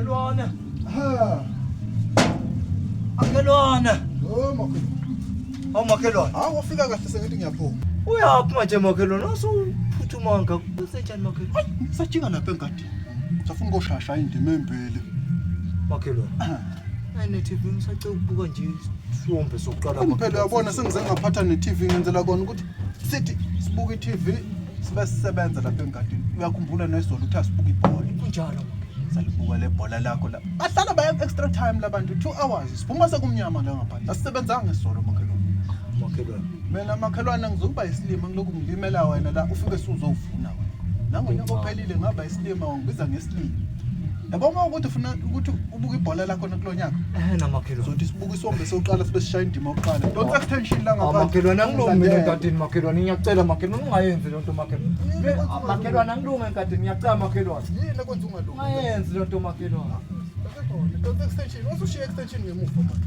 Makhelwane. Ha. Makhelwane. Oh makhelwane. Hawu makhelwane. Hawu wafika kahle sengithi ngiyaphuma. Uyaphi manje makhelwane? Usuphuthuma kangaka. Kusenjani makhelwane? Sajika lapha engadini. Safuna ukoshasha indima embili. Makhelwane. Hayi ne-TV ngisacela ukubuka nje isiwombe sokuqala. Phela uyabona sengize ngaphatha ne-TV ngenzela kona ukuthi sithi sibuka i-TV sibe sisebenza lapha engadini. Uyakhumbula nezolo ukuthi asibuka ibhola. Kunjalo makhelwane. Salibuka le bhola lakho la. Bahlala baya extra time labantu 2 hours. Siphuma sekumnyama la ngaphandle. Asisebenzanga isizolo makhelwane. Makhelwane. Mina makhelwane ngizokuba isilima ngilokhu ngilimela wena la ufike suzovuna wena. Nangonyaka ophelile ngaba isilima wangibiza ngesilima. Yabo uma ukuthi ufuna ukuthi ubuke ibhola lakho kulo nyaka. Eh na makhelwane. Sothi sibuke isombe sokuqala sibe sishaya indima yokuqala. Don't extension la ngaphandle. Makhelwane angilungi mina engadini makhelwane ngiyacela makhelwane ungayenzi lento makhelwane. Makhelwane angilungi engadini ngiyacela makhelwane. Yini ekwenza ungalungi? Ungayenzi lento makhelwane. Don't extension. Wasushiya extension ngemuva manje.